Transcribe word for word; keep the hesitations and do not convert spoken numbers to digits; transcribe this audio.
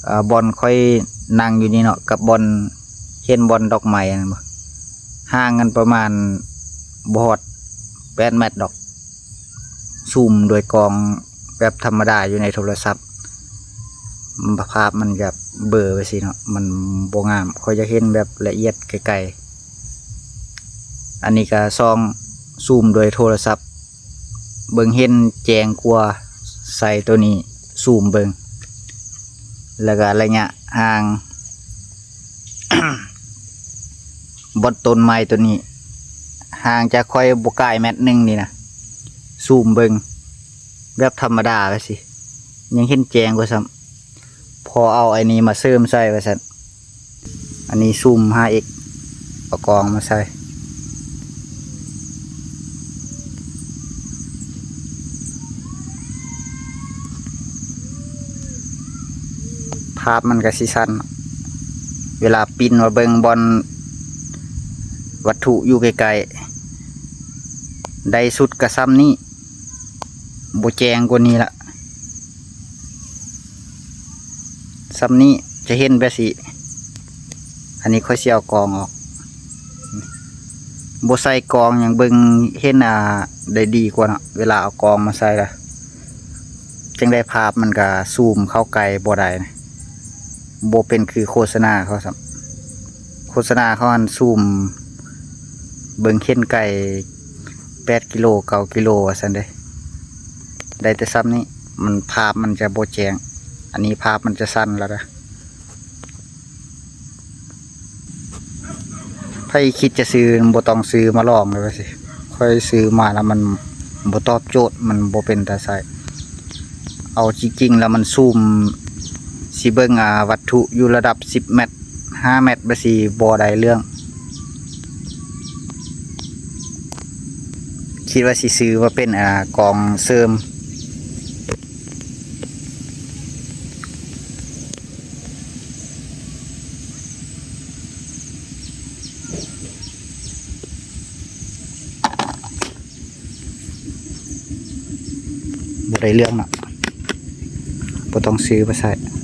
อ่า บ่อนข้อยนั่งอยู่นี่เนาะ กับบ่อน เห็นบ่อนดอกไม้อันนั้นบ่ ห่างกันประมาณบ่ฮอดแปดเมตรดอก ซูมโดยกล้องแบบธรรมดาอยู่ในโทรศัพท์ ภาพมันจะเบลอไปสิเนาะ มันบ่งาม ข้อยอยากเห็นแบบละเอียดไกลๆ อันนี้ก็ส่องซูมโดยโทรศัพท์ เบิ่งเห็นแจ้งกว่า ใส่ตัวนี้ซูมเบิ่ง แล้วก็ระยะห่าง บ่อนต้นไม้ตัวนี้ ห่างจากข้อยบ่กายเมตรหนึ่งนี่นะ ซูมเบิ่งแบบธรรมดาไปสิ ยังเห็นแจ้งกว่าซ้ำ พอเอาไอ้นี้มาเสริมใส่ว่าซั่น อันนี้ซูม ห้าเอ็กซ์ เอากล้องมาใส่ ภาพมันก็สิสั้น เวลาปิ้นมาเบิ่งบ่อนวัตถุอยู่ใกล้ๆ ได้สุดก็ส่ำนี้ บ่แจ้งกว่านี้ละ ส่ำนี้จะเห็นแบบสิ อันนี้ข้อยสิเอากล้องออก บ่ใส่กล้องยังเบิ่งเห็น อ่า ได้ดีกว่าเนาะ เวลาเอากล้องมาใส่ละ จั่งใดภาพมันก็ซูมเข้าใกล้บ่ได้นะ บ่เป็นคือโฆษณาเขาซ้ำ โฆษณาเขาหั่นซูม เบิ่งเห็นไกลแปดกิโล เก้ากิโล ว่าซั่นเด้ ได้แต่ส่ำนี้ มัน ภาพมันจะบ่แจ้ง อันนี้ภาพมันจะสั้นแล้วนะ ไผคิดจะซื้อบ่ต้องซื้อมาลองเลยว่าสิ ข้อยซื้อมาแล้วมันบ่ตอบโจทย์ มันบ่เป็นตาใช้ เอาจริงๆแล้วมันซูม สิเบิ่ง อ่า วัตถุอยู่ระดับสิบเมตร ห้าเมตร บ่สิบ่ได้เรื่อง คิดว่าสิซื้อมาเป็น อ่า กล้องเสริม บ่ได้เรื่องเนาะ บ่ต้องซื้อมาใส่